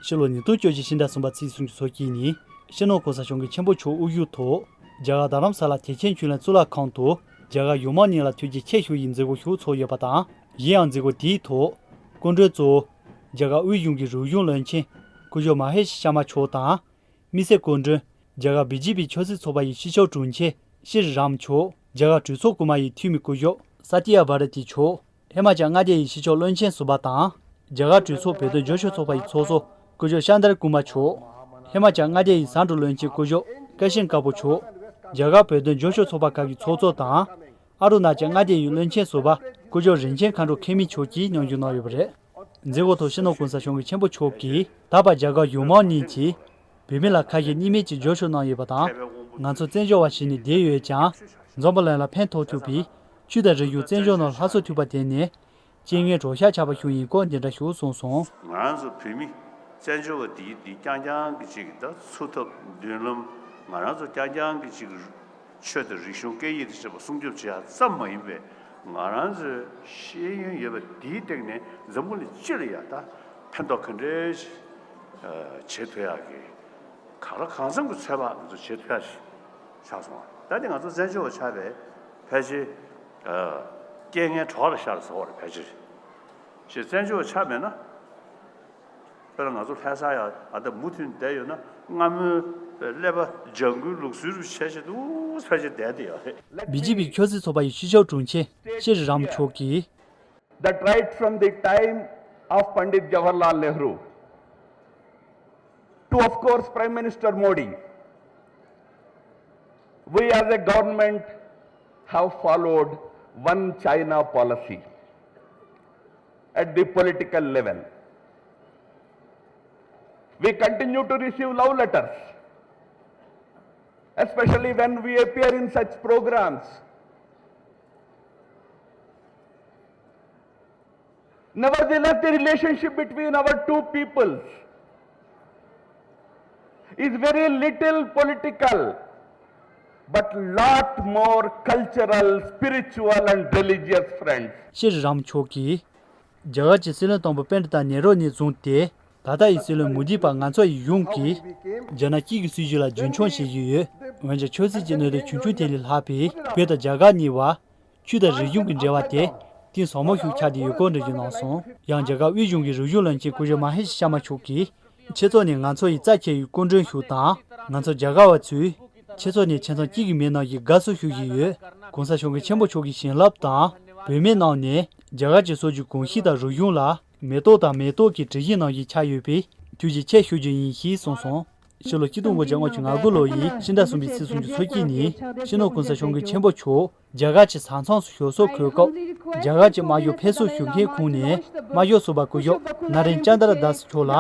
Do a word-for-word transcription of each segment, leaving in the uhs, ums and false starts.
ཕྱི་ལོ་ཉིས་སྟོང་བཅོ་བརྒྱད་ཕྱི་ཟླ་གསུམ་པ་ཚེས་སུམ་ཅུ་སོ་གཅིག་ཉིན་སྤྱི་ནོར་གོང་ས་སྐྱབས་མགོན་ཆེན་པོ་མཆོག་དབུ་བཞུགས་ཐོག་རྒྱ་གར་རྡ་རམ་ས་ལ་ཐེག་ཆེན་ཆོས་གླིང་གཙུག་ལག་ཁང་དུ་རྒྱ་གར་ཡོངས་མ་གཉིས་ལ་ཐུགས་རྗེ་ཆེ་ཞུ་ཡི་མཛད་སྒོ་ཞིག་ཚོགས་ཡོད་པ་དང་། གཞན་ཡང་མཛད་སྒོ་དེའི་ཐོག་སྐུ་མགྲོན་གཙོ་བོ་རྒྱ་གར་དབུས་གཞུང་གི་རིག་གཞུང་བློན་ཆེན་སྐུ་ཞབས་མ་ཧེ་ཤི་ཤར་མ་མཆོག་དང་། དམིགས་བསལ་སྐུ་མགྲོན་རྒྱ་གར་བི་ཇེ་པི་ཆབ་སྲིད་ཚོགས་པ་ཡི་སྤྱི་ཁྱབ་དྲུང་ཆེ་ཤྲི་རམ་མཆོག་རྒྱ་གར་གྲོས་ཚོགས་རྐུན་མ་ཡི་འཐུས་མི་སྐུ་ཞབས་ས་ཏི་ཡ་བྷ་ར་ཏི་མཆོག་ཧི་མ་ཅལ་མངའ་སྡེ་ཡི་སྤྱི་ཁྱབ་བློན་ཆེན་ཟུར་པ་དང་། རྒྱ་གར་གྲོས་ཚོགས་བོད་དོན་རྒྱབ་སྐྱོར་ཚོགས་པ་ཡི་ཚོགས་གཙོ་སྐུ་ཞབས་ཤཱན་དར་ཀུ་མ་མཆོག་ཧི་མ་ཅལ་མངའ་སྡེ་ཡི་ཟམ་འབྲུ་བློན་ཆེན་སྐུ་ཞབས་ཀ་ཤིན་ཀ་པོ་མཆོག་རྒྱ་གར་བོད་དོན་རྒྱབ་སྐྱོར་ཚོགས་པ་ཁག་གི་ཚོགས་གཙོ་དང་། ཨ་རུ་ན་ཅལ་མངའ་སྡེ་ཡི་བློན་ཆེན་ཟུར་པ་སྐུ་ཞབས་རིན་ཆེན་མཁའ་འགྲོ་མཁས་མིང་མཆོག་གིས་སྙན་ཞུ་གནང་ཡོད་པ་རེད། མཛད་སྒོ་ཐོག་སྤྱི་ནོར་གོང་ས་སྐྱབས་མགོན་ཆེན་པོ་མཆོག་གིས་ད་བར་རྒྱ་གར་ཡོངས་མ་གཉིས་ཀྱིས་བོད་མི་ལ་ཁ་ཞེ་གཉིས་མེད་ཀྱི་རྒྱབ་སྐྱོར་གནང་ཡོད་པ་དང་། ང་ཚོ་བཙན་བྱོལ་བ་ཞིག་ནས་བསྡད་ཡོད་ཀྱང་། འཛམ་བུ་གླིང་ལ་ཕན་ཐོགས་ཐུབ་པའི་ཆོས་དང་རིག་གཞུང་བཙན་བྱོལ་ནང་སླར་གསོ་ཐུབ་པ་དེ་ནི་རྐྱེན་ངན་གྲོགས་ཤར་ཆགས་པ་ཞིག་ཡིན་སྐོར་འདི་འདྲ་ཞིག་གསུངས་སོང་། ང་རང་ཚོ་བོད་མི་བཙན་བྱོལ་བ་འདིའི་འདི་རྐྱང་རྐྱང་གི་ཅིག་ད་འཚོ་ཐབས་མདུན་ལམ་ང་རང་ཚོ་རྐྱང་རྐྱང་གི་ཅིག་ཆོས་དང་རིག་གཞུང་སྐད་ཡིག་དང་བཅས་པ་སྲུང་སྐྱོབ་བྱེད་ཡ་ཙམ་མ་ཡིན་པའི་ང་རང་ཚོའི་ཤེས་ཡོན་ཡོད་པ་འདིའི་སྟེང་ནས་འཛམ་བུ་གླིང་སྤྱི་ལ་ཡ་ད་ཕན་ཐོགས་ག་འདྲས་ཤིག་བྱེད་ཐུབ་ཡ་གི་གང་ལ་གང་འཚམ་གྱི་ཚོད་དཔག་ང་ཚོ་བྱེད་ཐུབ་ཡ་ཞིག་ཆགས་སོང་བ། ད་དེ་ང་ཚོ་བཙན་བྱོལ་བ་ཆགས་པའི་ཕལ་ཆེར་རྐྱེན་ངན་གྲོགས་ལ་ཤར་ཟེར་བ་རེད། ཕལ་ཆེར་ཞེས་བཙན་བྱོལ་བ་ཆགས་མེད་ན། དཔེར་ན་ང་ཚོ་ལྷ་ས་ཡ་ཨ་ད་མུ་མཐུད་བསྡད་ཡོད་ན་སྔ་མོའི་ཀླད་པ་ལྗང་ཁུའི་ལུགས་སྲོལ་རུ་བྱས་བྱས་འདུག་ཕལ་ཆེར་བསྡད་དེ་ཡོད་རེད། བི་ཇེ་པི་ཆབ་སྲིད་ཚོགས་པ་ཡི་སྤྱི་ཁྱབ་དྲུང་ཆེ་ཤྲི་རམ་མཆོག་གིས། That right from the time of Pandit Jawaharlal Nehru to, of course, Prime Minister Modi, we as a government have followed one China policy at the political level. We continue to receive love letters, especially when we appear in such programs. Nevertheless, the relationship between our two peoples is very little political, but lot more cultural, spiritual, and religious friends. ཤྲི་རམ་མཆོག་གིས། རྒྱ་གར་གྱི་སྲིད་བློན་དང་པོ་པཎྜི་ཏ་ནེ་རུ་ནས་བཟུང་སྟེ། ད་ལྟ་ཡི་སྲིད་བློན་མོ་དི་བར་ང་ཚོ་ཡི་གཞུང་གིས་རྒྱ་ནག་གཅིག་གི་སྲིད་བྱུས་ལ་རྒྱུན་འཁྱོངས་བྱེད་བཞིན་ཡོད། འོན་ཀྱང་ཆབ་སྲིད་ཀྱི་གནད་དོན་ཆུང་ཆུང་དེ་ལས་ལྷག་པའི་བོད་དང་རྒྱ་གར་གཉིས་བར་ཆོས་དང་རིག་གཞུང་གི་འབྲེལ་བ་དེ་གཏིང་ཟབ་མོ་ཞིག་ཆགས་བསྡད་ཡོད་སྐོར་འགྲེལ་བརྗོད་གནང་སོང་། ཡང་རྒྱ་གར་དབུས་གཞུང་གི་རིག་གཞུང་བློན་ཆེན་སྐུ་ཞབས་མ་ཧེ་ཤི་ཤར་མ་མཆོག་གིས། ཁྱེད་ཚོ་ནི་ང་ཚོ་ཡི་རྩ་ཆེ་བའི་སྐུ་མགྲོན་ཞིག་དང་། ང་ཚོ་རྒྱ་གར་བ་ཚོས། ཁྱེད་ཚོ་ནི་ཁྱིམ་ཚང་གཅིག་གི་མི་ནང་བཞིན་དགའ་བསུ་ཞུ་བཞིན་ཡོད། གོང་ས་སྐྱབས་མགོན་ཆེན་པོ་མཆོག་གི་བྱིན་རླབས་དང་། བོད་མིའི་ནང་ནས་རྒྱ་གར་གྱི་སྲོལ་རྒྱུན་གོམས་གཤིས་དང་རིག་གཞུང་ལ་མེ་ཏོག་དང་མེ་ཏོག་གི་དྲི་ཞིམ་ནང་བཞིན་ཆགས་ཡོད་པས་ཐུགས་རྗེ་ཆེ་ཞུ་རྒྱུ་ཡིན་ཞེས་གསུངས་སོང་། ཕྱི་ལོ་ཆིག་སྟོང་དགུ་བརྒྱ་ལྔ་བཅུ་ང་དགུ་ལོ་ཡི་ཕྱི་ཟླ་གསུམ་པའི་ཚེས་སུམ་ཅུ་སོ་གཅིག་ཉིན་སྤྱི་ནོར་གོང་ས་སྐྱབས་མགོན་ཆེན་པོ་མཆོག་རྒྱ་གར་གྱི་བཟའ་ཚང་སུ་ཞོ་སོགས་འཁོད་སྐབས། རྒྱ་གར་གྱི་སྨྲ་བརྗོད་ཕེབས་བསུ་ཞུ་མཁན་ཁོངས་ནས་སྨྲ་བརྗོད་ཟུར་པ་སྐུ་ཞབས་ན་རིན་ཅན་དར་དཱ་སི་མཆོག་ལ་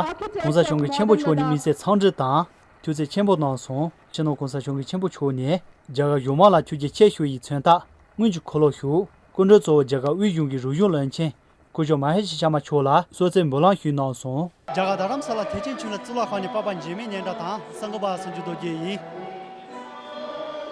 གོང་ས་སྐྱབས་མགོན་ཆེན་པོ་མཆོག་ནས་དམིགས་བསལ་འཚམས་འདྲི་དང་ཐུགས་རྗེ་ཆེན་པོ་གནང་སོང་། སྤྱི་ནོར་གོང་ས་སྐྱབས་མགོན་ཆེན་པོ་མཆོག་ནས་རྒྱ་གར་གཞུང་མང་ལ་ཐུགས་རྗེ་ཆེ་ཞུ་ཡི་མཚོན་རྟགས་སྔོན་གྱི་འཁོར་ལོ་བཞུགས། སྐུ་མགྲོན་གཙོ་བོ་རྒྱ་གར་དབུས་གཞུང་གི་རིག་གཞུང་བློན་ཆེན་སྐུ་ཞབས་མ་ཧེ་ཤི་ཤར་མ་མཆོག་ལ་གསོལ་ཚིགས་འབུལ་ལམ་ཞུས་གནང་སོང་། རྒྱ་གར་རྡ་རམ་ས་ལ་ཐེག་ཆེན་ཆོས་གླིང་གཙུག་ལག་ཁང་ནས་པར་པ་འཇིགས་མེད་སྙན་གྲགས་དང་སེང་གེ་པ་སུམ་ཅུ་རྡོ་རྗེ་ཡིས།